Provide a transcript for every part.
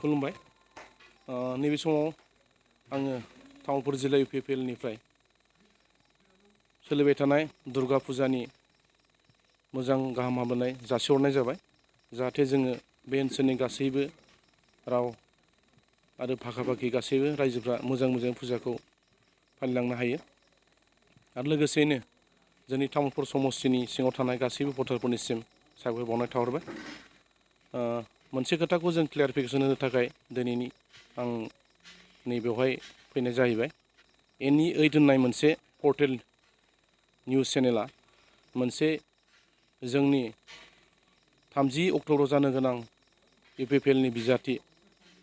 खुलुमबाय नैबे समाव आङो तामुलपुर जिल्ला UPPLनिफ्राय सोलिबाय थानाय दुर्गा फुजानि मोजां गाहाम हामलायनाय जासिहरनाय जाबाय जाहाथे जोङो बे ओनसोलनि गासैबो राव आरो भाखा भाखि गासैबो रायजोफ्रा मोजां फुजाखौ फालिलांनो हायो आरो लोगोसेयैनो जोंनि तामुलपुर समस्तिनि सिङाव थानाय गासैबो भटारफोरनिसिम साबायखर बावनाय थाहरबाय मोनसे खोथाखौ जों क्लियारिफिकेसन होनो थाखाय दिनैनि आं नैबेवहाय फैनाय जाहैबाय NE8 होननाय मोनसे पर्टेल निउज चेनेला मोनसे जोंनि 30 अक्ट'बराव जानो गोनां UPPLनि बिजाथि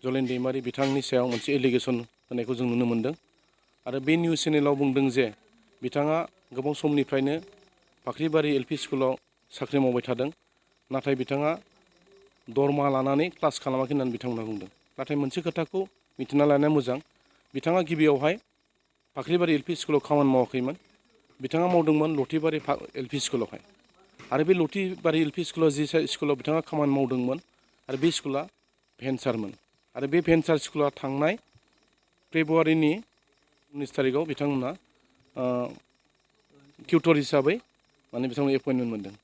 जलेन दैमारि बिथांनि सायाव मोनसे एलिगेसन होनायखौ जों नुनो मोनदों आरो बे निउज चेनेलाव बुंदों जे बिथाङा गोबां समनिफ्रायनो फाख्रिबारि LP स्कुलाव साख्रि मावबाय थादों नाथाय बिथाङा दरमाहा लानानै क्लास खालामाखै होननानै बिथांमोना बुंदों नाथाय मोनसे खोथाखौ मिथिना लानाया मोजां बिथाङा गिबियावहाय फाख्रिबारि LP स्कुलाव खामानि मावाखैमोन बिथाङा मावदोंमोन लथिबारि LP स्कुलावहाय आरो बे लथिबारि LP स्कुलाव जि स्कुलाव बिथाङा खामानि मावदोंमोन आरो बे स्कुला भेन्सारमोन आरो बे भेन्सार स्कुला थांनाय फेब्रुवारिनि 19 तारिखआव बिथांमोना टिउटर हिसाबै माने बिथांमोना एपइन्टमेन्ट मोनदों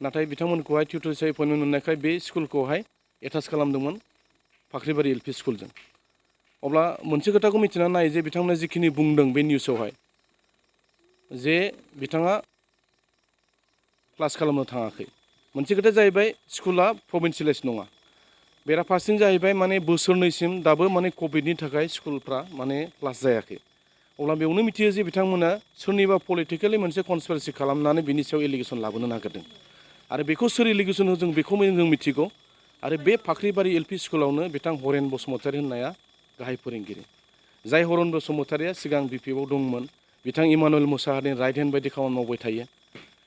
नाथाय बिथांमोनखौहाय टिउटर हिसाबै एपइन्टमेन्ट मोननायखाय बे स्कुलखौहाय एटाच खालामदोंमोन फाख्रिबारि LP स्कुलजों अब्ला मोनसे खोथाखौ मिथिना नाय जे बिथांमोना जिखिनि बुंदों बे निउसावहाय जे बिथाङा क्लास खालामनो थाङाखै मोनसे खोथाया जाहैबाय स्कुला प्रभिन्सियेलाइज नङा बेराफारसेथिं जाहैबाय माने बोसोरनैसिम दाबो माने कभिडनि थाखाय स्कुलफ्रा माने क्लास जायाखै अब्ला बेयावनो मिथियो जे बिथांमोना सोरनिबा पलिटिकेलि मोनसे कनस्पिरेसि खालामनानै बिनि सायाव एलिगेसन लाबोनो नागिरदों आरो बेखौ सोर एलिगेसन होदों बेखौ जों मिथिगौ आरो बे फाख्रिबारि LP स्कुलावनो बिथां हरेन बसुमतारी होननाया गाहाय फोरोंगिरि जाय हरेन बसुमतारीया सिगां BPF आव दंमोन बिथां इमानुएल मुसाहारिनि राइट हेन्ड बायदि खामानि मावबाय थायो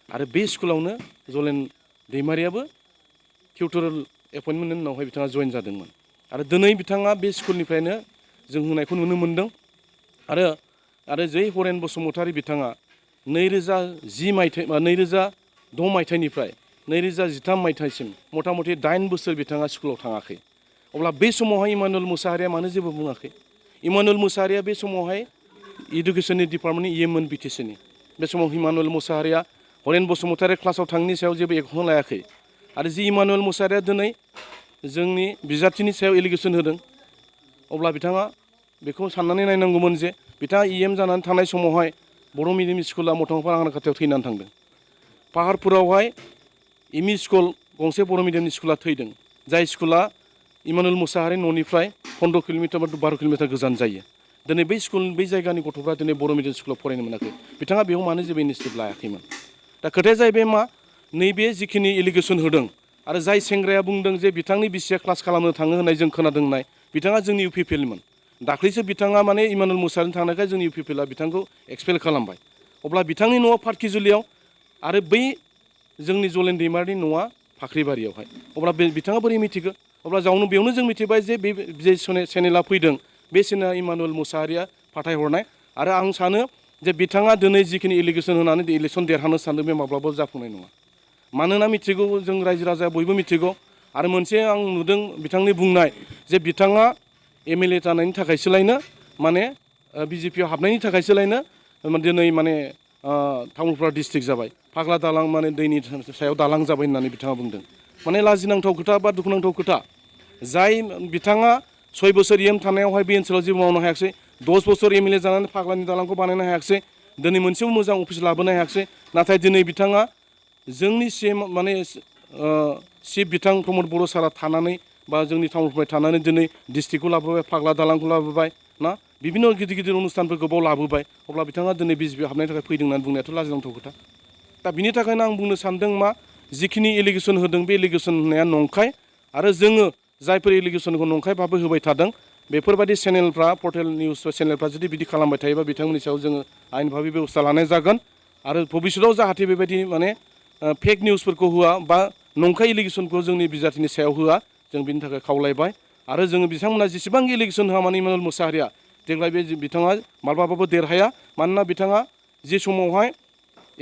आरो बे स्कुलावनो जलेन दैमारियाबो टिउटरेल एपइन्टमेन्टनि उनावहाय बिथाङा जइन जादोंमोन आरो दिनै बिथाङा बे स्कुलनिफ्रायनो जों होनायखौ नुनो मोन्दों आरो जै हरेन बसुमतारी बिथाङा 2010 मायथाइ 2006 मायथाइनिफ्राय 2013 मायथाइसिम मथा मथि 8 बोसोर बिथाङा स्कुलाव थाङाखै अब्ला बे समावहाय इमानुएल मुसाहारिया मानो जेबो बुङाखै इमानुएल मुसाहारिया बे समावहाय इडुकेसननि डिपार्टमेन्टनि EM BTCनि बे समाव इमानुएल मुसाहारिया हरेन बसुमतारी क्लासाव थांनायनि सायाव जेबो एक्सन लायाखै आरो जि इमानुएल मुसाहारिया दिनै जोंनि बिजाथिनि सायाव एलिगेसन होदों अब्ला बिथाङा बेखौ साननानै नायनांगौमोन जे बिथाङा EM जानानै थानाय समावहाय बर' मिडियाम स्कुला मथंफारा हानाखाथियाव थैनानै थांदों पाहारपुरावहाय ME स्कुल गंसे बर' मिडियामनि स्कुला थैदों जाय स्कुला इमानुएल मुसाहारि न'निफ्राय 15 किल'मिटार बा 12 किल'मिटार गोजान जायो दिनै बै जायगानि गथ'फ्रा दिनै बर' मिडियाम स्कुलाव फरायनो मोनाखै बिथाङा बेयाव मानो जेबो इनिसियेटिभ लायाखैमोन दा खोथाया जाहैबाय मा नैबे जिखिनि एलिगेसन होदों आरो जाय सेंग्राया बुंदों जे बिथांनि बिसिया क्लास खालामनो थाङो होननाय जों खोनादों होननाय बिथाङा जोंनि UPPLमोन दाख्लैसो बिथाङा माने इमानुएल मुसाहारिनि थांनायखाय जोंनि UPPLआ बिथांखौ एक्सपेल खालामबाय अब्ला बिथांनि न'आ पार्किजुलियाव आरो बै जोंनि जलेन दैमारिनि न'आ फाख्रिबारियावहाय अब्ला बिथाङा बोरै मिथिगौ अब्ला बेयावनो जों मिथिबाय जे बे जे चेनेला फैदों बे चेनेला इमानुएल मुसाहारिया फाथायहरनाय आरो आं सानो जे बिथाङा दिनै जिखिनि एलिगेसन होनानै इलेक्सन देरहानो सानदों बे माब्लाबाबो जाफुंनाय नङा मानोना मिथिगौ जों रायजो राजाया बयबो मिथिगौ आरो मोनसे आं नुदों बिथांनि बुंनाय जे बिथाङा MLA जानायनि थाखायसोलायनो माने BJP आव हाबनायनि थाखायसोलायनो दिनै माने तामुलपुर डिस्ट्रिक्ट जाबाय फाग्ला दालां माने दैनि सायाव दालां जाबाय होननानै बिथाङा बुंदों माने लाजिनांथाव खोथा बा दुखुनांथाव खोथा जाय बिथाङा 6 बोसोर EM थानायावहाय बे ओनसोलाव जेबो मावनो हायाखिसै 10 बोसोर MLA जानानै फाग्लानि दालांखौ बानायनो हायाखिसै दिनै मोनसेबो मोजां अफिस लाबोनो हायाखिसै नाथाय दिनै बिथाङा जोंनि CM माने चिफ बिथां प्रमद बर' सारा थानानै बा जोंनि तामुलपुरनिफ्राय थानानै दिनै डिस्ट्रिक्टखौ लाबोबाय फाग्ला दालांखौ लाबोबाय ना बिभिन्न गिदिर अनुस्थानफोरखौ बाव लाबोबाय अब्ला बिथाङा दिनै BJP हाबनायनि थाखाय फैदों होननानै बुंनायाथ' लाजिनांथाव खोथा दा बिनि थाखायनो आं बुंनो सानदों मा जिखिनि एलिगेसन होदों बे एलिगेसन होनाया नंखाय आरो जोङो जायफोर एलिगेसनखौ नंखाय भाबै होबाय थादों बेफोरबायदि चेनेलफ्रा पर्टेल निउस चेनेलफ्रा जुदि बिदि खालामबाय थायोबा बिथांमोननि सायाव जोङो आयेन भाबै बेबस्था लानाय जागोन आरो भबिष्यताव जाहाथे बेबायदि माने फेक निउसफोरखौ होआ बा नंखाय एलिगेसनखौ जोंनि बिजाथिनि सायाव होआ जों बिनि थाखाय खावलायबाय आरो जोङो बिथांमोना जेसेबां एलिगेसन होआ माने इमानुएल मुसाहारिया देग्लाय बे बिथाङा माब्लाबाबो देरहाया मानोना बिथाङा जे समावहाय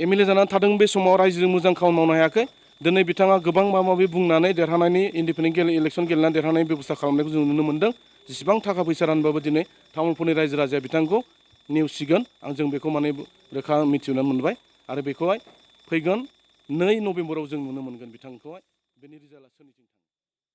MLA जानानै थादों बे समाव रायजोजों मोजां खामानि मावनो हायाखै दिनै बिथाङा गोबां माबा माबि बुंनानै देरहानायनि इन्डिपेन्डेन्ट इलेक्सन गेलेनानै देरहानायनि बेबस्था खालामनायखौ जों नुनो मोन्दों। जेसेबां थाखा फैसा रानबाबो दिनै तामुलपुरनि रायजो राजाया बिथांखौ नेवसिगोन जों बेखौ माने रोखा मिथिनो मोनबाय आरो बेखौहाय फैगोन 2 नभेम्बराव जों नुनो मोनगोन बिथांखौहाय बेनि रिजाल्टआ सोरनिथिं